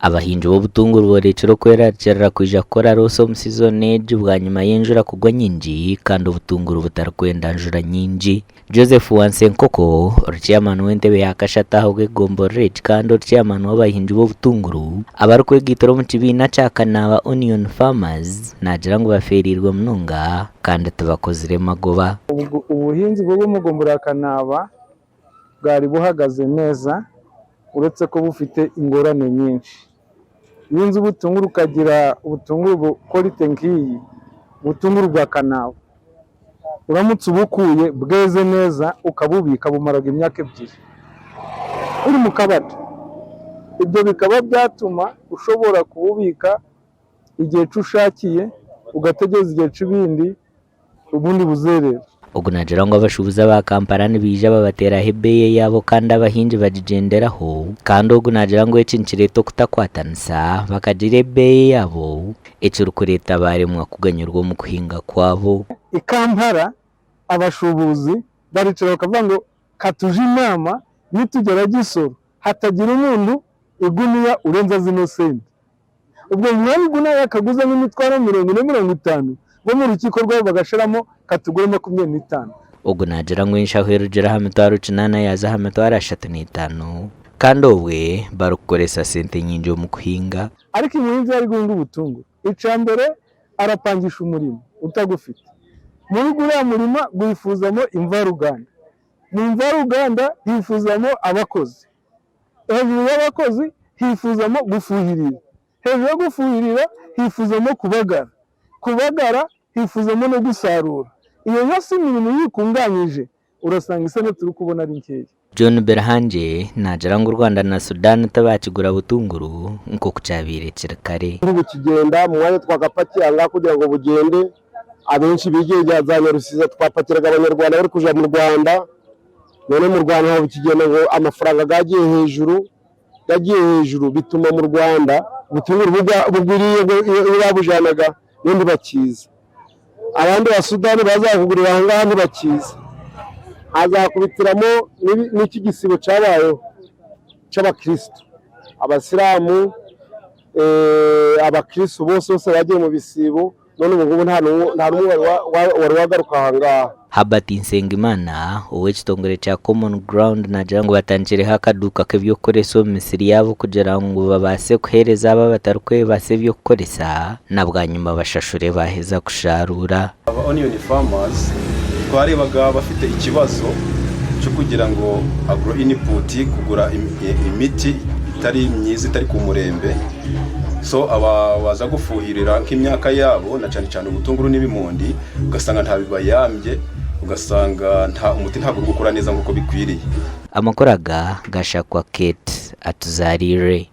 Abahingi b'obutunguru borekire okwerarikirira kwija kukora roosi omu sizoni egi bwanyima y'enjura kugwa nyingi kandi obutunguru butarikwenda njura nyingi. Joseph Wansenkoko, ori chairman w'entebe ya kashatu ahabw'egomborora egi kandi ori chairman w'abahingi b'obutunguru abarikwegaitira omu kibiina kya Kanaaba Onion Farmers naagira ngu bafeereirwe munonga kandi tibakozire magoba. Obuhingi bw'omu gombora ya Kanaaba bwari buhagaze neza uretse ko bufite ingorane nyinshi. Iyo unze ubutunguru ukagira ubutunguru quality nk'iyi, ubutunguru bwa Kanaaba, uramutse ubukuye bweze neza ukabubika bumaraga imyaka 2 buri mu kabati. Ibyo bikaba byatuma ushobora kububika igihe cyo ushakiye, ugategereza igihe cy'ibindi ubundi buzerera. Ogu naagira ngu abashuubuzi aba Kampala nibaija babateeraho ebeeyi eyaabo kandi abahingi bagigyenderaho kandi ogu naagira ngu eki nikireeta okutakwatanisa bakagira ebeeyi eyaabo ekirikureeta baaremwa kuganyirwa omu kuhinga kwabo. I Kampala abashuubuzi baricara bakavuga ngu katuje inama nitugera Gisoro hatagira omuntu iguniya urenza zino sente. Ubwo mwanya iguniya yakaguza nk'imitwaro 40, 50, bo mu rukiiko rwabo bagashiramo katugure 25. Ogu naagira ngu enshaho erugire aha mitwaro 8 yaaza aha mitwaro 35 kandi obwe barikukoresa sente nyingi omu kuhinga. Ariko umuhinzi iyo ari guhinga ubutunguru, icya mbere arapangisha umurima utagufite. Muri guriya murima gwifuzamo imvaruganda, mu mvaruganda hifuzamo abakozi, hejuru y'abakozi hifuzamo gufuhirira, hejuru yo gufuhirira hifuzamo kubagara, kubagara hifuzamo no gusarura. Iyo yose imirimo iyo uyikunganyije urasanga isente turi kubona ari nkeya. John Berhange naagira ngu u Rwanda na Sudan tibakigura butunguru nk'oku kyabaire kiri kare. Bukigenda mu mwanya twakapakiye aha kugira ngo bugende, abenshi bigiye za Nyarusiza, twapakiraga Abanyarwanda bari kuja mu Rwanda. None mu Rwanda ntabwo bikigenda, ngo amafaranga gagiye hejuru, gagiye hejuru bituma mu Rwanda ubutunguru bugwiriye. Iyo babujanaga bo ntibakiza, abandi ba Sudani baza kugurira aha ngaha ntibakiza. Hazakubitiramo n'iki gisibo cyabayeho cy'abakirisitu, abasilamu, abakirisitu bose bose bagiye mu bisibo. None ubu ngubu nta n'umwe wari wagaruka aha ngaha. Herbert Nsengimana ow'ekitongore kya Common Ground naagira ngu batandikireho akaduuka k'eby'okukoresa omu misiri yaabo kugira ngu babaase kuheereza abo abatarikwebaasa eby'okukoresa na bwanyima bashashure baaheza kusharuura. Aba onion farmers twarebaga bafite ikibazo cyo kugira ngo agro input, kugura imiti itari myiza, itari ku murembe. So aba baza gufuhirira nk'imyaka yabo, na cyane cyane ubutunguru n'ibimondi, ugasanga nta bibayambye, ugasanga nta umuti ntabwo uri gukora neza nk'uko bikwiriye. Amakuru aga gashakwa Kate Atuzarire.